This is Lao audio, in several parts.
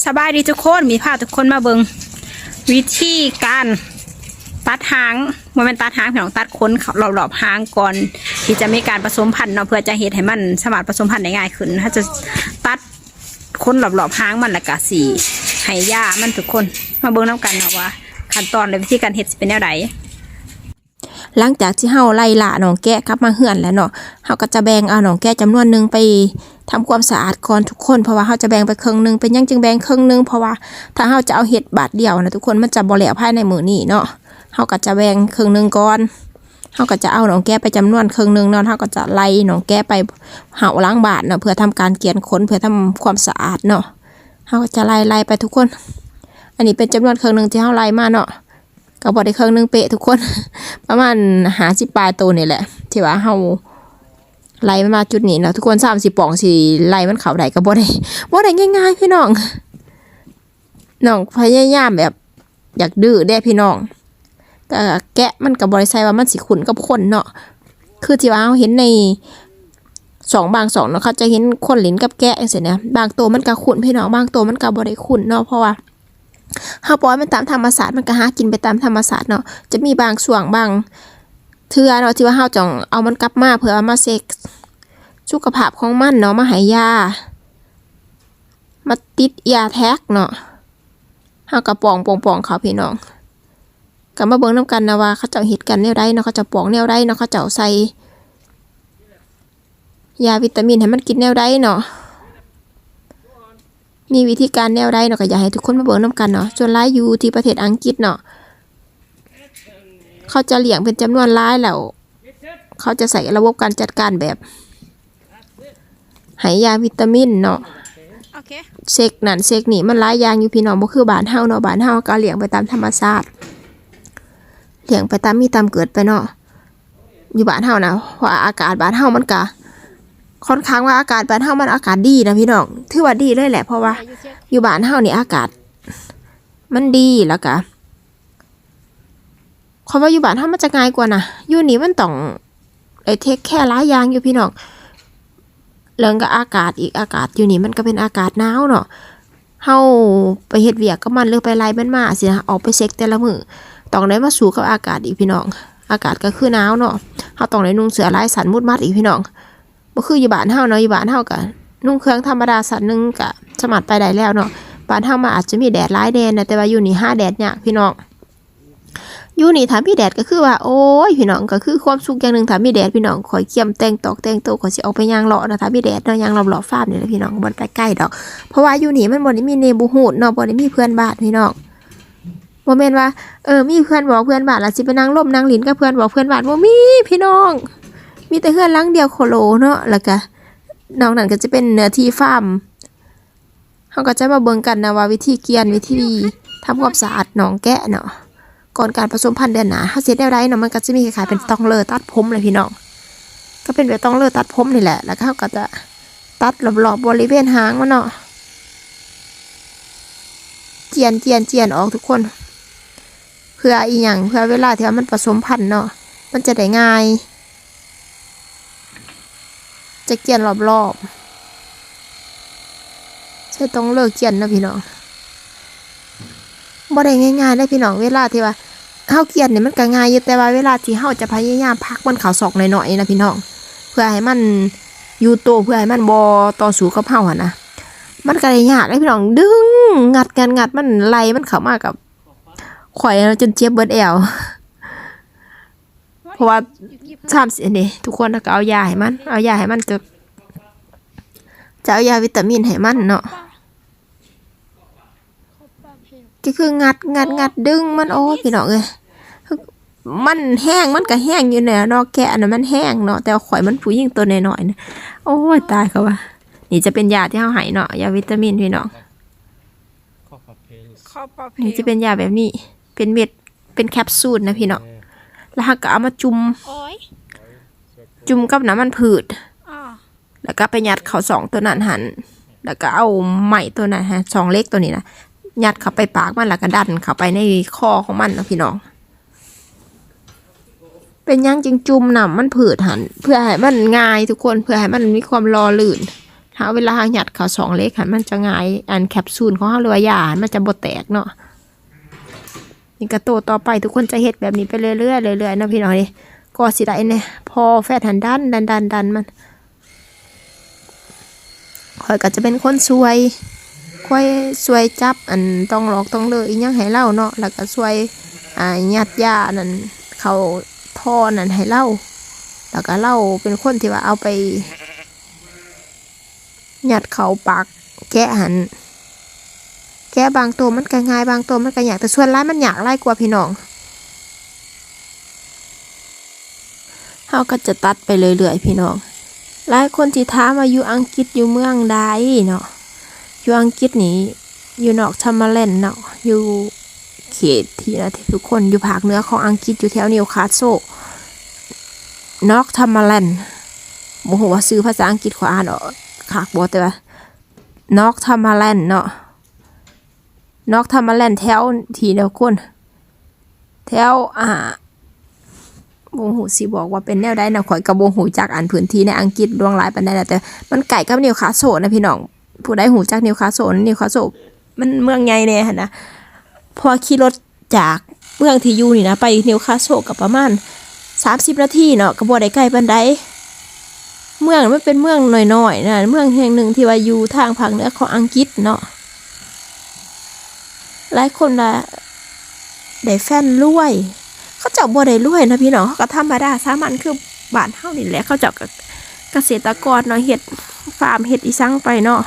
ສະບາຍດີທຸກຄົນ, ມີພາທຸກຄົນມາເບິ່ງວິທີການຕັດຫາງ, ບໍ່ແມ່ນຕັດຫາງພີ່ນ້ອງ, ຕັດຂົນລອບໆຫາງກ່ອນທີ່ຈະມີການປະສົມພັນເນາະ, ເພື່ອຈະເຮັດໃຫ້ມັນສາມາດປະສົມພັນໄດ້ງ່າຍຂຶ້ນ. ເຮົາຈະຕັດຂົນລອບໆຫາງມັນ ແລ້ວກະຊິໃຫ້ຢາມັນທຸກຄົນ. ມາເບິ່ງນຳກັນເນາະວ່າຂັ້ນຕອນ ແລະ ວິທີການເຮັດຊິເປັນແນວໃດ. ຫຼັງຈາກທີ່ເຮົາໄລ່ລ່ານ້ອງແກະກັບມາເຮືອນແລ້ວເນາະ, ເຮົາກໍຈະແບ່ງເອົານ້ອງແກະຈຳນວນໜຶ່ງໄປທຳຄວາມສະອາດກ່ອນທຸກຄົນ, ເພາະວ່າເຮົາຈະແບ່ງໄປເຄິ່ງໜຶ່ງ. ເປັນຫຍັງຈຶ່ງແບ່ງເຄິ່ງໜຶ່ງ? ເພາະວ່າຖ້າເຮົາຈະເອົາເຮັດບາດດຽວນະທຸກຄົນ, ມັນຈະບໍ່ແລ້ວພາຍໃນມື້ນີ້ເນາະ. ເຮົາກໍຈະແບ່ງເຄິ່ງໜຶ່ງກ່ອນ, ເຮົາກໍຈະເອົານ້ອງແກະໄປຈຳນວນເຄິ່ງໜຶ່ງເນາະ, ເຮົາກໍຈະໄລ່ນ້ອງແກະໄປເຫົາຫຼັງບ້ານເນາະ, ເພື່ອທຳການກຽນຂົນ, ເພື່ອທຳຄວາມສະອາດເນາະ. ເຮົາກໍຈະໄລ່ໆໄປທຸກຄົນ. ອັນນີ້ເປັນຈຳນວນເຄິ່ງໜຶ່ງທີ່ເຮົາໄລ່ມາເນາະ. ກໍບໍ່ໄດ້ເຄິ່ງໜຶ່ງເປະທຸກຄົນ, ປະມານຫ້າສິບປາຍໂຕນີ້ແຫຼະ ທີ່ວ່າເຮົາໄລ່ມັນມາຈຸດນີ້ເນາະທຸກຄົນ. ສາມສິບປ່ອງ ຊິໄລ່ມັນເຂົ້າໄດ້ກໍບໍ່ໄດ້, ບໍ່ໄດ້ງ່າຍໆພີ່ນ້ອງ. ນ້ອງພະຍາຍາມແບບຢາກດື້ເດ້ພີ່ນ້ອງ. ກໍແກະມັນກໍບໍ່ໄດ້ໃສ່ວ່າມັນຊິຄຸ້ນກັບຄົນເນາະ, ຄືທີ່ວ່າເຮົາເຫັນໃນຊ່ອງບາງຊ່ອງເນາະ, ເຂົາຈະເຫັນຄົນຫຼິ້ນກັບແກະຈັ່ງຊີ້ນະ. ບາງໂຕມັນກໍຄຸ້ນພີ່ນ້ອງ, ບາງໂຕມັນກໍບໍ່ໄດ້ຄຸ້ນເນາະ, ເພາະວ່າ ເຮົາປ່ອຍມັນຕາມທຳມະຊາດ, ມັນກໍຫາກິນໄປຕາມທຳມະຊາດເນາະ. ຈະມີບາງຊ່ວງບາງເທື່ອເນາະ ທີ່ວ່າເຮົາຕ້ອງເອົາມັນກັບມາ ເພື່ອເອົາມາເຊັກສຸຂະພາບຂອງມັນເນາະ, ມາໃຫ້ຢາ, ມາຕິດຢາແທັກເນາະ. ເຮົາກໍປ່ອງໆໆເຂົາພີ່ນ້ອງ. ກໍມາເບິ່ງນຳກັນນະວ່າເຂົາເຈົ້າເຮັດກັນແນວໃດເນາະ, ເຂົາເຈົ້າປ່ອງແນວໃດເນາະ, ເຂົາເຈົ້າໃສ່ ຢາວິຕາມິນໃຫ້ມັນກິນແນວໃດເນາະ, ມີວິທີການແນວໃດເນາະ, ກໍຢາກໃຫ້ທຸກຄົນມາເບິ່ງນຳກັນເນາະ. ສ່ວນຫຼາຍຢູ່ທີ່ປະເທດອັງກິດເນາະ, ເຂົາຈະລ້ຽງເປັນຈຳນວນຫຼາຍ ແລ້ວເຂົາຈະໃຊ້ລະບົບການຈັດການແບບໃຫ້ຢາວິຕາມິນເນາະ, ໂອເຄ ເຊັກນັ້ນເຊັກນີ້, ມັນຫຼາຍຢ່າງຢູ່ພີ່ນ້ອງ, ບໍ່ຄືບ້ານເຮົາເນາະ. ບ້ານເຮົາກໍລ້ຽງໄປຕາມທຳມະຊາດ, ລ້ຽງໄປຕາມມີຕາມເກີດໄປເນາະ. ຢູ່ບ້ານເຮົານະ, ເພາະວ່າອາກາດບ້ານເຮົາມັນກະຄ່ອນຂ້າງວ່າ ອາກາດບ້ານເຮົາມັນອາກາດດີນະພີ່ນ້ອງ, ຖືວ່າດີເລີຍແຫຼະ. ເພາະວ່າຢູ່ບ້ານເຮົານີ້ອາກາດມັນດີ, ແລ້ວກະຂ້ອຍວ່າຢູ່ບ້ານເຮົາມັນຈະງ່າຍກວ່ານະ. ຢູ່ນີ້ມັນຕ້ອງໄດ້ເທກແຄຫຼາຍຢ່າງຢູ່ພີ່ນ້ອງ. ເລື່ອງກະອາກາດອີກ, ອາກາດຢູ່ນີ້ມັນກະເປັນອາກາດໜາວເນາະ. ເຮົາໄປເຮັດວຽກກັບມັນ ຫຼືໄປໄລ່ມັນມາຊີ້ນະ, ອອກໄປເຊັກແຕ່ລະມື້ ຕ້ອງໄດ້ມາສູ້ກັບອາກາດອີກພີ່ນ້ອງ. ອາກາດກໍຄືໜາວເນາະ, ເຮົາຕ້ອງໄດ້ນຸ່ງເສື້ອຫຼາຍຊັ້ນມຸດມັດອີກພີ່ນ້ອງ. ບໍ່ຄືຢູ່ບ້ານເຮົາເນາະ, ຢູ່ບ້ານເຮົາກໍນຸ່ງເຄື່ອງທຳມະດາຊັ້ນໜຶ່ງກໍສາມາດໄປໄດ້ແລ້ວເນາະ. ບ້ານເຮົາມັນອາດຈະມີແດດຫຼາຍແດ່ນະ, ແຕ່ວ່າຢູ່ນີ້ຫາແດດຍາກພີ່ນ້ອງ. ຢູ່ນີ້ຖ້າມີແດດກໍຄືວ່າ ໂອ້ຍ ພີ່ນ້ອງ, ກໍຄືຄວາມສຸກຢ່າງໜຶ່ງຖ້າມີແດດພີ່ນ້ອງ. ຂ້ອຍກຽມແຕ່ງຕອກແຕ່ງໂຕ, ຂ້ອຍຊິອອກໄປຍ່າງເລາະເນາະ, ຖ້າມີແດດເນາະ, ຍ່າງລອບໆຟາມນີ້ແຫຼະພີ່ນ້ອງ, ບໍ່ໄດ້ໄກດອກ. ເພາະວ່າຢູ່ນີ້ມັນບໍ່ໄດ້ມີເນເບີເຮີດເນາະ, ບໍ່ໄດ້ມີເພື່ອນບ້ານພີ່ນ້ອງ. ບໍ່ແມ່ນວ່າ ເອີ ມີເພື່ອນບອກເພື່ອນບ້ານ ແລ້ວຊິໄປນັ່ງລົມນັ່ງຫຼິ້ນກັບເພື່ອນບອກເພື່ອນບ້ານ, ບໍ່ມີພີ່ນ້ອງ. ມີແຕ່ເຮືອນຫຼັງດຽວໂຄໂລເນາະ, ແລ້ວກະນອກນັ້ນກໍຈະເປັນເນື້ອທີ່ຟາມ. ເຮົາກໍຈະມາເບິ່ງກັນນະວ່າວິທີກຽນ, ວິທີທຳຄວາມສະອາດນ້ອງແກະເນາະ, ກ່ອນການປະສົມພັນເດືອນໜ້າ ເຮົາຊິເຮັດແນວໃດເນາະ. ມັນກໍຈະມີຄ້າຍໆເປັນຕອງເລີຕັດຜົມແຫຼະພີ່ນ້ອງ, ກໍເປັນແບບຕອງເລີຕັດຜົມນີ້ແຫຼະ. ແລ້ວກໍເຮົາກໍຈະຕັດລອບໆບໍລິເວນຫາງມັນເນາະ, ຈຽນໆໆອອກທຸກຄົນ. ເພື່ອອີ່ຫຍັງ? ເພື່ອເວລາທີ່ວ່າມັນປະສົມພັນເນາະ, ມັນຈະໄດ້ງ່າຍ. ຈະກຽນລອບໆ, ໃຊ້ຕ້ອງເລີກກຽນເນາະພີ່ນ້ອງ. ບໍ່ໄດ້ງ່າຍໆເດ້ພີ່ນ້ອງ, ເວລາທີ່ວ່າເຮົາກຽນນີ້ມັນກໍງ່າຍຢູ່, ແຕ່ວ່າເວລາທີ່ເຮົາຈະພະຍາຍາມຜັກມັນເຂົ້າຊອກນ້ອຍໆນີ້ນະພີ່ນ້ອງ, ເພື່ອໃຫ້ມັນຢູ່ໂຕ, ເພື່ອໃຫ້ມັນບໍ່ຕໍ່ສູ້ກັບເຮົາຫັ້ນນະ, ມັນກໍໄດ້ຍາກເດ້ພີ່ນ້ອງ. ດຶງ ງັດໆໆ ມັນໄລ່ມັນເຂົ້າມາກັບ ຂ້ອຍຈົນເຈັບເບິດແອວ. ເພາະວ່າສາມສິບ ອັນນີ້ ທຸກຄົນກໍເອົາຢາໃຫ້ມັນ, ເອົາຢາໃຫ້ມັນ ຈະ ຈະເອົາຢາວິຕາມິນໃຫ້ມັນເນາະ. ກໍຄືງັດ ງັດ ງັດ ດຶງມັນອອກ ພີ່ນ້ອງເອີຍ. ມັນແຮງ ມັນກໍແຮງຢູ່ແຫຼະເນາະ, ແກະອັນນັ້ນມັນແຮງເນາະ, ແຕ່ວ່າຂ້ອຍມັນຜູ້ຍິງຕົວນ້ອຍໆນະ. ໂອ້ຍ ຕາຍ ເຂົາວ່າ ນີ້ຈະເປັນຢາທີ່ເຮົາໃຫ້ເນາະ, ຢາວິຕາມິນ ພີ່ນ້ອງ. ນີ້ຈະເປັນຢາແບບນີ້ ເປັນເມັດ ເປັນແຄບຊູນນະພີ່ນ້ອງ. ແລ້ວເຮົາກໍເອົາມາຈຸ່ມ ຈຸ່ມກັບນ້ຳມັນພືດ ແລ້ວກໍໄປຍັດເຂົ້າຊ່ອງຕົວນັ້ນຫັ້ນ, ແລ້ວກໍເອົາໄມ້ຕົວນັ້ນຫັ້ນ ຊ່ອງເຫຼັກຕົວນີ້ນະ ຍັດເຂົ້າໄປປາກມັນ ແລ້ວກໍດັນເຂົ້າໄປໃນຄໍຂອງມັນນະພີ່ນ້ອງ. ເປັນຫຍັງຈຶ່ງຈຸ່ມນ້ຳມັນພືດຫັ້ນ? ເພື່ອໃຫ້ມັນງ່າຍທຸກຄົນ, ເພື່ອໃຫ້ມັນມີຄວາມຫຼໍ່ລື່ນ. ຖ້າເວລາເຮົາຍັດເຂົ້າຊ່ອງເຫຼັກຫັ້ນ ມັນຈະງ່າຍ ອັນແຄບຊູນຂອງເຮົາ ຫຼືວ່າຢາຫັ້ນ ມັນຈະບໍ່ແຕກເນາະ. ນີ້ກໍໂຕຕໍ່ໄປ ທຸກຄົນຈະເຮັດແບບນີ້ໄປເລື້ອຍໆ ເລື້ອຍໆ ເນາະ ພີ່ນ້ອງເອີຍ. ກໍຊິໄດ້ແນ່ ພໍແຟດຫັ້ນດັນ ດັນ ດັນ ດັນມັນ. ຂ້ອຍກໍຈະເປັນຄົນຊ່ວຍ ຄອຍຊ່ວຍຈັບອັນຕ່ອງຫຼອກຕ່ອງເລີອີ່ຫຍັງໃຫ້ລາວເນາະ ແລ້ວກໍຊ່ວຍ ອ່າ ຍັດຢານັ້ນເຂົ້າທໍ່ນັ້ນໃຫ້ລາວ ແລ້ວກໍລາວເປັນຄົນທີ່ວ່າເອົາໄປຍັດເຂົ້າປາກແກະຫັ້ນ. ແກະບາງໂຕມັນກໍງ່າຍ ບາງໂຕມັນກໍຍາກ ແຕ່ສ່ວນຫຼາຍມັນຍາກຫຼາຍກວ່າ ພີ່ນ້ອງ. ເຮົາກໍຈະຕັດໄປເລື້ອຍໆ ພີ່ນ້ອງ. ຫຼາຍຄົນທີ່ຖາມວ່າຢູ່ອັງກິດຢູ່ເມືອງໃດເນາະ, ຢູ່ອັງກິດນີ້ ຢູ່ Northumberland ເນາະ, ຢູ່ເຂດທີ່ນະ ທີ່ທຸກຄົນ ຢູ່ພາກເໜືອຂອງອັງກິດ ຢູ່ແຖວ Newcastle, Northumberland. ບໍ່ຮູ້ວ່າຊື່ພາສາອັງກິດຂ້ອຍອ່ານອອກຄັກບໍ່, ແຕ່ວ່າ Northumberland ເນາະ. Northumberland ແຖວທີ່ດຽວຄົນ ແຖວ ອ່າ ບໍ່ຮູ້ຊິບອກວ່າເປັນແນວໃດນະ, ຂ້ອຍກໍບໍ່ຮູ້ຈັກອັນພື້ນທີ່ໃນອັງກິດຫຼວງຫຼາຍປານໃດນະ, ແຕ່ມັນໃກ້ກັບ Newcastle ນະ ພີ່ນ້ອງ. ຜູ້ໃດຮູ້ຈັກ Newcastle ນະ Newcastle ມັນເມືອງໃຫຍ່ແດ່ຫັ້ນນະ, ເພາະວ່າຂີ່ລົດຈາກເມືອງທີ່ຢູ່ນີ້ນະ ໄປ Newcastle ກໍປະມານສາມສິບນາທີເນາະ, ກໍບໍ່ໄດ້ໄກປານໃດ. ເມືອງມັນເປັນເມືອງນ້ອຍໆນະ, ເມືອງແຫ່ງໜຶ່ງທີ່ວ່າຢູ່ທາງພາກເໜືອຂອງອັງກິດເນາະ. ຫຼາຍຄົນວ່າໄດ້ແຟນລວຍ, ເຂົາເຈົ້າບໍ່ໄດ້ລວຍນະ ພີ່ນ້ອງ, ເຂົາກໍທຳມະດາສາມັນຄືບ້ານເຮົານີ້ແຫຼະ. ເຂົາເຈົ້າກໍກະເສດຕະກອນເນາະ, ເຮັດຟາມ ເຮັດອີ່ສັງໄປເນາະ,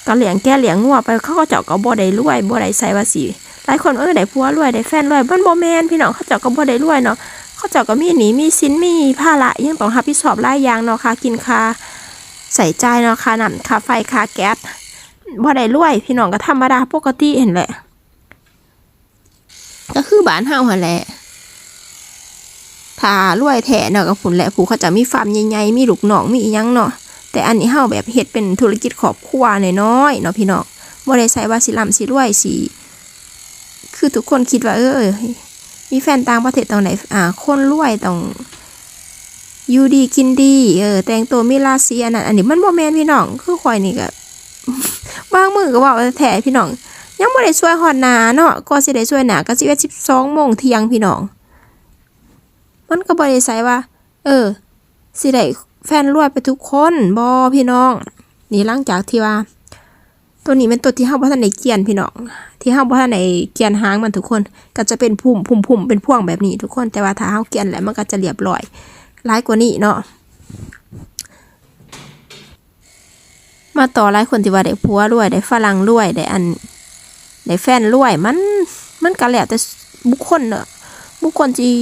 ກໍລ້ຽງແກະລ້ຽງງົວໄປ. ເຂົາເຈົ້າກໍບໍ່ໄດ້ລວຍ, ບໍ່ໄດ້ໃສ່ວ່າຊິ ຫຼາຍຄົນ ເອີ ໄດ້ຜົວລວຍ ໄດ້ແຟນລວຍ, ມັນບໍ່ແມ່ນ ພີ່ນ້ອງ. ເຂົາເຈົ້າກໍບໍ່ໄດ້ລວຍເນາະ, ເຂົາເຈົ້າກໍມີໜີ້ມີສິນ ມີພາລະອີ່ຫຍັງຕ້ອງຮັບຜິດຊອບຫຼາຍຢ່າງເນາະ, ຄ່າກິນ ຄ່າໃຊ້ຈ່າຍເນາະ, ຄ່ານ້ຳ ຄ່າໄຟ ຄ່າແກັສ. ບໍ່ໄດ້ລວຍ ພີ່ນ້ອງ, ກໍທຳມະດາປົກກະຕິຫັ້ນແຫຼະ, ກໍຄືບ້ານເຮົາຫັ້ນແຫຼະ. ຖ້າລວຍແທ້ເນາະ ກໍພຸ້ນແຫຼະ, ຜູ້ເຂົາເຈົ້າມີຟາມໃຫຍ່ໆ ມີລູກນ້ອງ ມີອີ່ຫຍັງເນາະ. ແຕ່ອັນນີ້ເຮົາແບບເຮັດເປັນທຸລະກິດຄອບຄົວນ້ອຍໆເນາະ ພີ່ນ້ອງ, ບໍ່ໄດ້ໃສ່ວ່າຊິລ່ຳຊິລວຍ ຊິ ຄືທຸກຄົນຄິດວ່າ ເອີ ມີແຟນຕ່າງປະເທດຕ້ອງໄດ້ ອ່າ ຄົນລວຍ ຕ້ອງຢູ່ດີກິນດີ ເອີ ແຕ່ງໂຕມີລາສີ ອັນນັ້ນອັນນີ້ ມັນບໍ່ແມ່ນ ພີ່ນ້ອງ. ຄືຂ້ອຍນີ້ກໍ ບາງມື້ກໍເວົ້າແທ້ໆ ພີ່ນ້ອງ, ຍັງບໍ່ໄດ້ສວຍຮອດໜ້າເນາະ, ກໍຊິໄດ້ສວຍໜ້າກໍສິບເອັດ ສິບສອງໂມງທ່ຽງ ພີ່ນ້ອງ. ມັນກໍບໍ່ໄດ້ໃສ່ວ່າ ເອີ ຊິໄດ້ແຟນລວຍໄປທຸກຄົນ ບໍ່ ພີ່ນ້ອງ. ນີ້ ຫຼັງຈາກທີ່ວ່າ ໂຕນີ້ແມ່ນໂຕທີ່ເຮົາບໍ່ທັນໄດ້ກຽນ ພີ່ນ້ອງ, ທີ່ເຮົາບໍ່ທັນໄດ້ກຽນຫາງມັນ ທຸກຄົນ, ກໍຈະເປັນພຸ້ມໆໆ ເປັນພວງແບບນີ້ ທຸກຄົນ. ແຕ່ວ່າຖ້າເຮົາກຽນແລ້ວ ມັນກໍຈະລຽບລ້ອຍຫຼາຍກວ່ານີ້ເນາະ. ມາຕໍ່ຫຼາຍຄົນທີ່ວ່າໄດ້ຜົວລວຍ ໄດ້ຝຣັ່ງລວຍ ໄດ້ອັນ ໄດ້ແຟນລວຍ ມັນ ມັນກໍແລ້ວແຕ່ບຸກຄົນເນາະ, ບຸກຄົນທີ່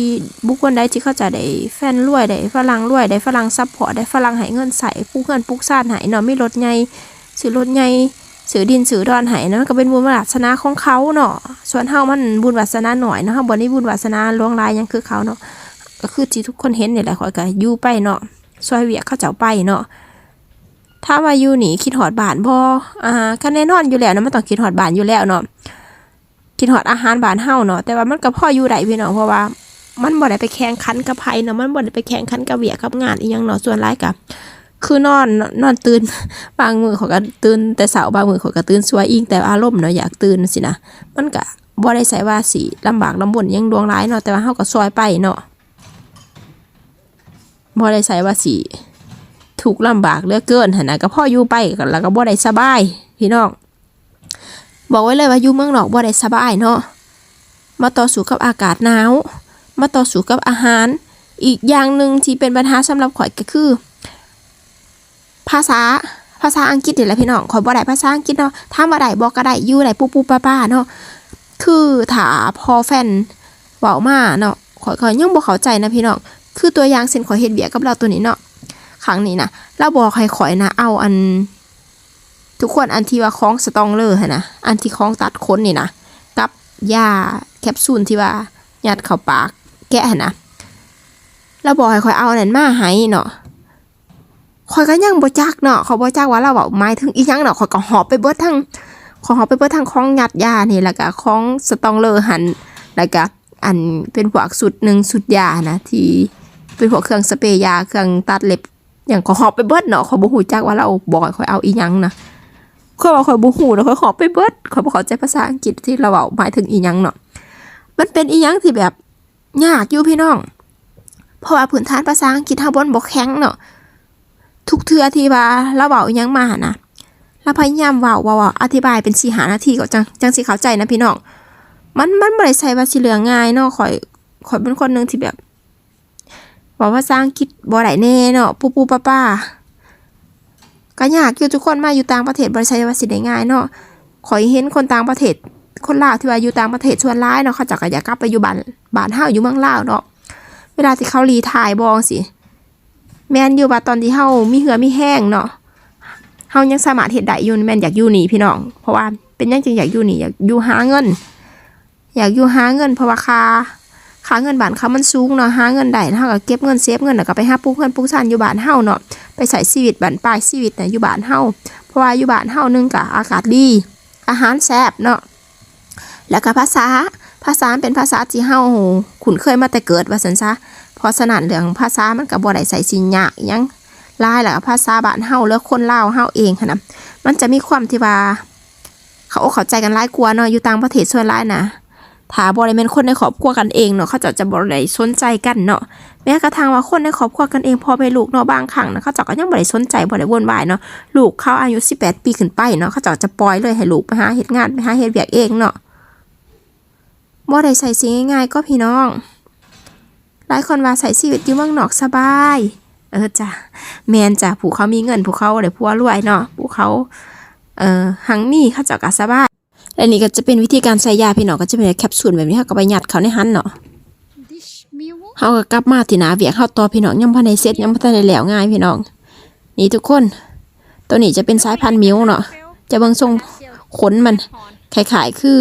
ບຸກຄົນໃດທີ່ເຂົາຈະໄດ້ແຟນລວຍ ໄດ້ຝຣັ່ງລວຍ ໄດ້ຝຣັ່ງຊັບພອດ ໄດ້ຝຣັ່ງໃຫ້ເງິນໃຊ້ ປຸກເຮືອນປຸກຊານໃຫ້ເນາະ, ມີລົດໃຫຍ່ ຊື້ລົດໃຫຍ່ ຊື້ດິນຊື້ດອນໃຫ້ເນາະ, ມັນກໍເປັນບຸນວາສະນາຂອງເຂົາເນາະ. ສ່ວນເຮົາມັນບຸນວາສະນາໜ້ອຍເນາະ, ເຮົາບໍ່ໄດ້ບຸນວາສະນາຫຼວງຫຼາຍຫຍັງຄືເຂົາເນາະ, ກໍຄືທີ່ທຸກຄົນເຫັນນີ້ແຫຼະ, ຂ້ອຍກໍຢູ່ໄປເນາະ ຊ່ວຍວຽກເຂົາເຈົ້າໄປເນາະ. ຖາມວ່າຢູ່ນີ້ຄິດຮອດບ້ານບໍ່? ອ່າ ກໍແນ່ນອນຢູ່ແລ້ວເນາະ, ມັນຕ້ອງຄິດຮອດບ້ານຢູ່ແລ້ວເນາະ, ຄິດຮອດອາຫານບ້ານເຮົາເນາະ. ແຕ່ວ່າມັນກໍພໍຢູ່ໄດ້ພີ່ນ້ອງ, ເພາະວ່າມັນບໍ່ໄດ້ໄປແຂ່ງຂັນກັບໃຜເນາະ, ມັນບໍ່ໄດ້ໄປແຂ່ງຂັນກັບວຽກກັບງານອີ່ຫຍັງເນາະ. ສ່ວນຫຼາຍກໍຄືນອນ ນອນຕື່ນ, ບາງມື້ຂ້ອຍກໍຕື່ນແຕ່ເຊົ້າ, ບາງມື້ຂ້ອຍກໍຕື່ນສວຍ, ອີງແຕ່ອາລົມເນາະ, ຢາກຕື່ນຊີ້ນະ. ມັນກໍບໍ່ໄດ້ໃສ່ວ່າຊິລຳບາກລຳບົນຫຍັງຫຼວງຫຼາຍເນາະ, ແຕ່ວ່າເຮົາກໍຊ່ວຍໄປເນາະ. ບໍ່ໄດ້ໃສ່ວ່າຊິທຸກລຳບາກເຫຼືອເກີນຫັ້ນນະ, ກໍພໍຢູ່ໄປ ແລ້ວກໍບໍ່ໄດ້ສະບາຍພີ່ນ້ອງ. ບອກໄວ້ເລີຍວ່າຢູ່ເມືອງນອກບໍ່ໄດ້ສະບາຍເນາະ, ມາຕໍ່ສູ້ກັບອາກາດໜາວ, ມາຕໍ່ສູ້ກັບອາຫານ. ອີກຢ່າງໜຶ່ງທີ່ເປັນບັນຫາສຳລັບຂ້ອຍກໍຄື ພາສາ ພາສາອັງກິດນີ້ແຫຼະພີ່ນ້ອງ, ຂ້ອຍບໍ່ໄດ້ພາສາອັງກິດເນາະ. ຖາມວ່າໄດ້ບໍ່? ກໍໄດ້ຢູ່, ໄດ້ປູ່ໆປາໆເນາະ. ຄືຖ້າພໍ່ແຟນເວົ້າມາເນາະ, ຂ້ອຍກໍຍັງບໍ່ເຂົ້າໃຈນະພີ່ນ້ອງ. ຄືຕົວຢ່າງເຊັ່ນ ຂ້ອຍເຮັດວຽກກັບລາວໂຕນີ້ເນາະ, ຄັ້ງນີ້ນະ ລາວບອກໃຫ້ຂ້ອຍນະ ເອົາອັນ ທຸກຄົນ ອັນທີ່ວ່າຂອງສະຕອງເລີຫັ້ນນະ, ອັນທີ່ຂອງຕັດຂົນນີ້ນະ, ກັບຢາແຄບຊູນທີ່ວ່າຍັດເຂົ້າປາກແກະຫັ້ນນະ, ລາວບອກໃຫ້ຂ້ອຍເອົາອັນນັ້ນມາໃຫ້ເນາະ. ຂ້ອຍກໍຍັງບໍ່ຈັກເນາະ, ຂ້ອຍບໍ່ຈັກວ່າລາວເວົ້າໝາຍເຖິງອີ່ຫຍັງເນາະ. ຂ້ອຍກໍຫອບໄປເບິດທັງ ຂ້ອຍຫອບໄປເບິດທັງຂອງຍັດຢານີ້ ແລ້ວກໍຂອງສະຕອງເລີຫັ້ນ, ແລ້ວກໍອັນເປັນພວກຊຸດໜຶ່ງ ຊຸດຢານະ ທີ່ເປັນພວກເຄື່ອງສະເປຢາ ເຄື່ອງຕັດເລັບ ຫຍັງ ຂ້ອຍຮອບໄປເບິດເນາະ. ຂ້ອຍບໍ່ຮູ້ຈັກວ່າລາວບອກໃຫ້ຂ້ອຍເອົາອີ່ຫຍັງນະ. ຂ້ອຍວ່າຂ້ອຍບໍ່ຮູ້ນະ, ຂ້ອຍຮອບໄປເບິດ. ຂ້ອຍບໍ່ເຂົ້າໃຈພາສາອັງກິດທີ່ລາວເວົ້າໝາຍເຖິງອີ່ຫຍັງເນາະ. ມັນເປັນອີ່ຫຍັງທີ່ແບບຍາກຢູ່ພີ່ນ້ອງ, ເພາະວ່າພື້ນຖານພາສາອັງກິດເຮົາມັນບໍ່ແຂງເນາະ. ທຸກເທື່ອທີ່ວ່າລາວເວົ້າອີ່ຫຍັງມາຫັ້ນນະ, ລາວພະຍາຍາມເວົ້າ ເວົ້າ ເວົ້າ ອະທິບາຍເປັນສີ່ຫ້ານາທີກໍຈັ່ງ ຈັ່ງຊິເຂົ້າໃຈນະພີ່ນ້ອງ. ມັນ ມັນບໍ່ໄດ້ໃຊ່ວ່າຊິເລື່ອງງ່າຍເນາະ. ຂ້ອຍ ຂ້ອຍເປັນຄົນໜຶ່ງທີ່ແບບ ເວົ້າພາສາອັງກິດບໍ່ໄດ້ແດ່ເນາະ, ປູໆປາໆ ກໍຍາກຢູ່ທຸກຄົນ. ມາຢູ່ຕ່າງປະເທດບໍ່ໄດ້ໃຊ່ວ່າຊິໄດ້ງ່າຍເນາະ. ຂ້ອຍເຫັນຄົນຕ່າງປະເທດ ຄົນລາວທີ່ວ່າຢູ່ຕ່າງປະເທດສ່ວນຫຼາຍເນາະ, ເຂົາເຈົ້າກໍຢາກກັບໄປຢູ່ບ້ານ ບ້ານເຮົາ ຢູ່ເມືອງລາວເນາະ. ເວລາທີ່ເຂົາລີ້ທາຍບໍ່ຈັ່ງຊີ້ ແມ່ນຢູ່ວ່າຕອນທີ່ເຮົາມີເຫື່ອມີແຮງເນາະ, ເຮົາຍັງສາມາດເຮັດໄດ້ຢູ່ ແມ່ນຢາກຢູ່ນີ້ພີ່ນ້ອງ. ເພາະວ່າເປັນຫຍັງຈຶ່ງຢາກຢູ່ນີ້? ຢາກຢູ່ຫາເງິນ ຢາກຢູ່ຫາເງິນ ເພາະວ່າຄ່າ ຄ່າເງິນບ້ານເຂົາມັນສູງເນາະ. ຫາເງິນໄດ້ ເຮົາກໍເກັບເງິນ ເຊບເງິນ ແລ້ວກໍໄປຫາປູກເຮືອນປູກຊານຢູ່ບ້ານເຮົາເນາະ, ໄປໃຊ້ຊີວິດບັ້ນປາຍຊີວິດນະຢູ່ບ້ານເຮົາ. ເພາະວ່າຢູ່ບ້ານເຮົາ ໜຶ່ງກໍອາກາດດີ ອາຫານແຊບເນາະ, ແລ້ວກໍພາສາ ພາສາມັນເປັນພາສາທີ່ເຮົາຄຸ້ນເຄີຍມາແຕ່ເກີດວ່າຊັ້ນຊະ. ເພາະສະນັ້ນເລື່ອງພາສາມັນກໍບໍ່ໄດ້ໃສ່ຊິຍາກອີ່ຫຍັງຫຼາຍ. ແລ້ວກໍພາສາບ້ານເຮົາ ຫຼືຄົນລາວເຮົາເອງຫັ້ນນະ ມັນຈະມີຄວາມທີ່ວ່າ ເຂົ້າອົກເຂົ້າໃຈກັນຫຼາຍກວ່າເນາະ. ຢູ່ຕ່າງປະເທດສ່ວນຫຼາຍນະ ຖ້າບໍ່ໄດ້ແມ່ນຄົນໃນຄອບຄົວກັນເອງເນາະ ເຂົາເຈົ້າຈະບໍ່ໄດ້ສົນໃຈກັນເນາະ. ແມ້ກະທັ່ງວ່າຄົນໃນຄອບຄົວກັນເອງ ພໍ່ແມ່ລູກເນາະ ບາງຄັ້ງນະ ເຂົາເຈົ້າກໍຍັງບໍ່ໄດ້ສົນໃຈ ບໍ່ໄດ້ວຸ່ນວາຍເນາະ. ລູກເຂົາອາຍຸສິບແປດປີຂຶ້ນໄປເນາະ ເຂົາເຈົ້າຈະປ່ອຍເລີຍໃຫ້ລູກໄປຫາເຮັດງານ ໄປຫາເຮັດວຽກເອງເນາະ. ບໍ່ໄດ້ໃຊ້ຊິງ່າຍໆ ກໍ ພີ່ນ້ອງ. ຫຼາຍຄົນວ່າໃຊ້ຊີວິດຢູ່ເມືອງນອກສະບາຍ. ເອີຈ້ະ ແມ່ນຈ້ະ, ຜູ້ເຂົາມີເງິນ ຜູ້ເຂົາໄດ້ຜົວລວຍເນາະ ຜູ້ເຂົາ ເອີ ຮັ່ງມີ ເຂົາເຈົ້າກໍສະບາຍ. ແລະນີ້ກໍຈະເປັນວິທີການໃສ່ຢາພີ່ນ້ອງ, ກໍຈະເປັນແຄບຊູນແບບນີ້ ເຮົາກໍໄປຍັດເຂົ້າໃນຫັ້ນເນາະ. ເຮົາກໍກັບມາທີ່ໜ້າວຽກເຮົາຕໍ່ພີ່ນ້ອງ, ຍັງບໍ່ໄດ້ເສັດ ຍັງບໍ່ທັນໄດ້ແລ້ວງ່າຍພີ່ນ້ອງ. ນີ້ທຸກຄົນ, ໂຕນີ້ຈະເປັນສາຍພັນມິວເນາະ, ຈະເບິ່ງຊົງຂົນມັນຄ້າຍໆຄື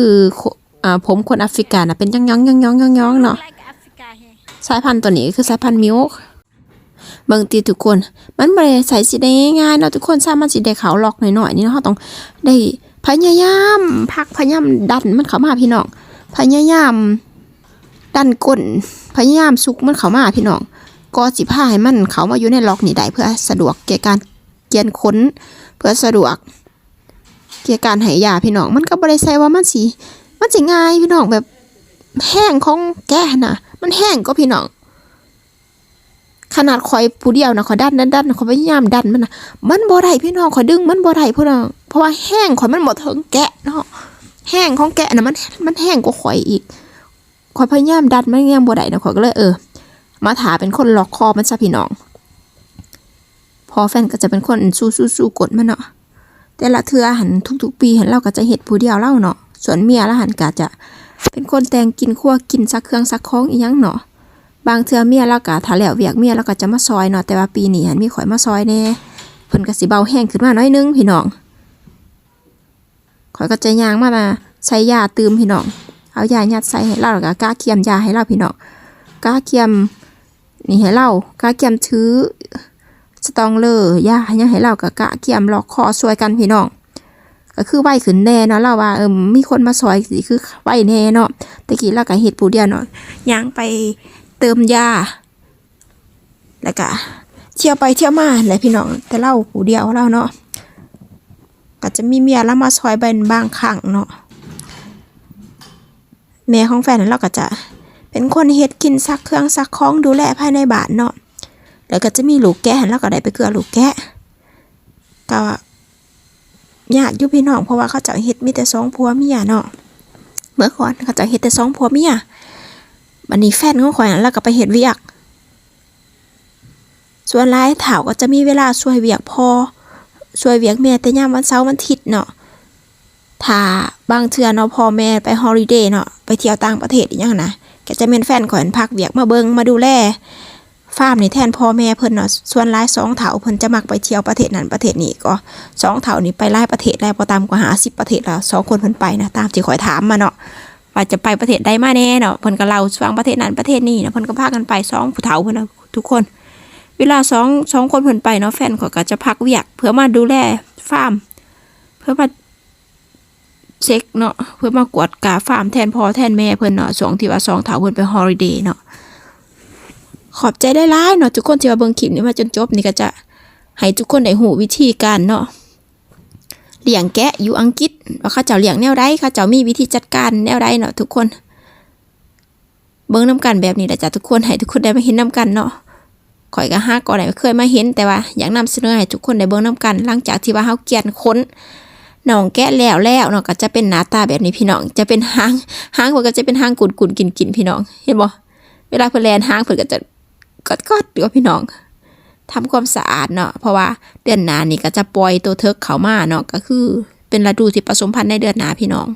ອ່າ ຜົມຄົນອາຟຣິການະ ເປັນຫຍ້ອງໆໆເນາະ. ສາຍພັນໂຕນີ້ກໍຄືສາຍພັນມິວ. ເບິ່ງຕິທຸກຄົນ, ມັນບໍ່ໄດ້ໃສ່ຊິໄດ້ງ່າຍເນາະທຸກຄົນ, ສາມາດຊິໄດ້ເຂົ້າລັອກນ້ອຍໆນີ້ເນາະ. ເຮົາຕ້ອງໄດ້ພະຍາຍາມຜັກ ພະຍາຍາມດັນມັນເຂົ້າມາພີ່ນ້ອງ, ພະຍາຍາມດັນກົ້ນ ພະຍາຍາມຊຸກມັນເຂົ້າມາພີ່ນ້ອງ, ກໍຊິພາໃຫ້ມັນເຂົ້າມາຢູ່ໃນລັອກນີ້ໄດ້ ເພື່ອສະດວກແກ່ການກຽນຂົນ, ເພື່ອສະດວກ ແກ່ການໃຫ້ຢາພີ່ນ້ອງ. ມັນກໍບໍ່ໄດ້ໃສ່ວ່າມັນຊິ ມັນຊິງ່າຍພີ່ນ້ອງ, ແບບແຮງຂອງແກະນະ ມັນແຮງກວ່າພີ່ນ້ອງ. ຂະໜາດຂ້ອຍຜູ້ດຽວນະ ຂ້ອຍດັນໆໆ ຂ້ອຍພະຍາຍາມດັນມັນນະ ມັນບໍ່ໄດ້ພີ່ນ້ອງ, ຂ້ອຍດຶງມັນບໍ່ໄດ້ພີ່ນ້ອງ, ເພາະວ່າແຮງຂ້ອຍມັນບໍ່ເຖິງແກະເນາະ, ແຮງຂອງແກະນະ ມັນ ມັນແຮງກວ່າຂ້ອຍອີກ. ຂ້ອຍພະຍາຍາມດັນມັນຍັງບໍ່ໄດ້ນະ, ຂ້ອຍກໍເລີຍ ເອີ ມາຖ້າເປັນຄົນລັອກຄໍມັນຊະພີ່ນ້ອງ. ພໍ່ແຟນກໍຈະເປັນຄົນສູ້ໆໆ ກົ້ນມັນເນາະ. ແຕ່ລະເທື່ອຫັ້ນ ທຸກໆປີຫັ້ນ ລາວກໍຈະເຮັດຜູ້ດຽວລາວເນາະ, ສ່ວນເມຍລາວຫັ້ນກໍຈະເປັນຄົນແຕ່ງກິນຄົວກິນ ຊັກເຄື່ອງຊັກຂອງອີ່ຫຍັງເນາະ. ບາງເທື່ອເມຍລາວກໍ ຖ້າແລ້ວວຽກເມຍລາວກໍຈະມາຊ່ອຍເນາະ, ແຕ່ວ່າປີນີ້ຫັ້ນມີຂ້ອຍມາຊ່ອຍແດ່ ເພິ່ນກໍຊິເບົາແຮງຂຶ້ນມາໜ້ອຍໜຶ່ງພີ່ນ້ອງ. ຂ້ອຍກໍຈະຍ່າງມາໃສ່ຢາຕື່ມພີ່ນ້ອງ, ເອົາຢາຍັດໃສ່ໃຫ້ລາວ ແລ້ວກໍກະກຽມຢາໃຫ້ລາວພີ່ນ້ອງ, ກະກຽມນີ້ໃຫ້ລາວ, ກະກຽມຖືສະຕອງເລີ ຢາຫຍັງໃຫ້ລາວ, ກໍກະກຽມລັອກຄໍຊ່ວຍກັນພີ່ນ້ອງ. ກໍຄືໄວຂຶ້ນແດ່ເນາະ, ລາວວ່າ ເອີ ມີຄົນມາຊ່ອຍຊິຄືໄວແດ່ເນາະ. ແຕ່ກີ້ລາວກໍເຮັດຜູ້ດຽວເນາະ, ຍ່າງໄປເຕີມຢາ ແລ້ວກະທ່ຽວໄປທ່ຽວມາແຫຼະພີ່ນ້ອງ, ແຕ່ລາວຜູ້ດຽວລາວເນາະ, ກໍຈະມີເມຍລາວມາຊ່ອຍເປັນບາງຄັ້ງເນາະ. ແມ່ຂອງແຟນລາວກໍຈະເປັນຄົນເຮັດກິນ ຊັກເຄື່ອງຊັກຂອງ ດູແລພາຍໃນບ້ານເນາະ, ແລ້ວກໍຈະມີລູກແກະ ລາວກໍໄດ້ໄປເກືອລູກແກະ. ກໍຍາກຢູ່ພີ່ນ້ອງ, ເພາະວ່າເຂົາເຈົ້າເຮັດມີແຕ່ສອງຜົວເມຍເນາະ, ເມື່ອກ່ອນເຂົາເຈົ້າເຮັດແຕ່ສອງຜົວເມຍ. ບັດນີ້ແຟນຂອງຂ້ອຍຫັ້ນ ລາວກໍໄປເຮັດວຽກ, ສ່ວນຫຼາຍທ້າວກໍຈະມີເວລາຊ່ວຍວຽກພໍ່ ຊ່ວຍວຽກແມ່ແຕ່ຍາມວັນເສົາວັນອາທິດເນາະ. ຖ້າບາງເທື່ອເນາະ ພໍ່ແມ່ໄປຮອລິເດເນາະ ໄປທ່ຽວຕ່າງປະເທດອີ່ຫຍັງນະ, ກໍຈະແມ່ນແຟນຂ້ອຍຫັ້ນພັກວຽກມາເບິ່ງມາດູແລ ຟາມນີ້ແທນພໍ່ແມ່ເພິ່ນເນາະ. ສ່ວນຫຼາຍສອງເຖົ້າເພິ່ນຈະມັກໄປທ່ຽວປະເທດນັ້ນປະເທດນີ້, ກໍສອງເຖົ້ານີ້ໄປຫຼາຍປະເທດແລ້ວ, ບໍ່ຕ່ຳກວ່າຫ້າສິບປະເທດແລ້ວ ສອງຄົນເພິ່ນໄປນະ, ຕາມທີ່ຂ້ອຍຖາມມາເນາະ ວ່າຈະໄປປະເທດໃດມາແດ່ເນາະ. ເພິ່ນກໍເລົ່າຟັງປະເທດນັ້ນປະເທດນີ້ນະ, ເພິ່ນກໍພາກັນໄປ ສອງຜູ້ເຖົ້າເພິ່ນນະທຸກຄົນ. ເວລາສອງ ສອງຄົນເພິ່ນໄປເນາະ, ແຟນຂ້ອຍກໍຈະພັກວຽກເພື່ອມາດູແລຟາມ ເພື່ອມາ ເຊັກເນາະ, ເພື່ອມາກວດກາຟາມແທນພໍ່ແທນແມ່ເພິ່ນເນາະ, ຊ່ວງທີ່ວ່າສອງເຖົ້າເພິ່ນໄປຮອລິເດເນາະ. ຂອບໃຈຫຼາຍໆເນາະທຸກຄົນທີ່ວ່າເບິ່ງຄລິບນີ້ມາຈົນຈົບ. ນີ້ກໍຈະ ໃຫ້ທຸກຄົນໄດ້ຮູ້ວິທີການເນາະ ລ້ຽງແກະຢູ່ອັງກິດ ວ່າເຂົາເຈົ້າລ້ຽງແນວໃດ ເຂົາເຈົ້າມີວິທີຈັດການແນວໃດເນາະທຸກຄົນ. ເບິ່ງນຳກັນແບບນີ້ລະຈ້າທຸກຄົນ ໃຫ້ທຸກຄົນໄດ້ມາເຫັນນຳກັນເນາະ. ຂ້ອຍກໍຫາກໍໄດ້ເຄີຍມາເຫັນ ແຕ່ວ່າຢາກນຳສະເໜີໃຫ້ທຸກຄົນໄດ້ເບິ່ງນຳກັນ. ຫຼັງຈາກທີ່ວ່າເຮົາກຽນຂົນໜອງແກະແລ້ວແລ້ວເນາະ ກໍຈະເປັນໜ້າຕາແບບນີ້ພີ່ນ້ອງ ຈະເປັນຫາງ ຫາງເພິ່ນກໍຈະເປັນຫາງກຸ້ນໆກິ້ນໆພີ່ນ້ອງ ເຫັນບໍ່? ເວລາເພິ່ນແລ່ນຫາງເພິ່ນກໍຈະກອດໆຢູ່ພີ່ນ້ອງ ທຳຄວາມສະອາດເນາະ ເພາະວ່າເດືອນໜ້ານີ້ກໍຈະປ່ອຍໂຕເຖິກເຂົ້າມາເນາະ ກໍຄືເປັນລະດູທີ່ປະສົມພັນໃນເດືອນໜ້າພີ່ນ້ອງ.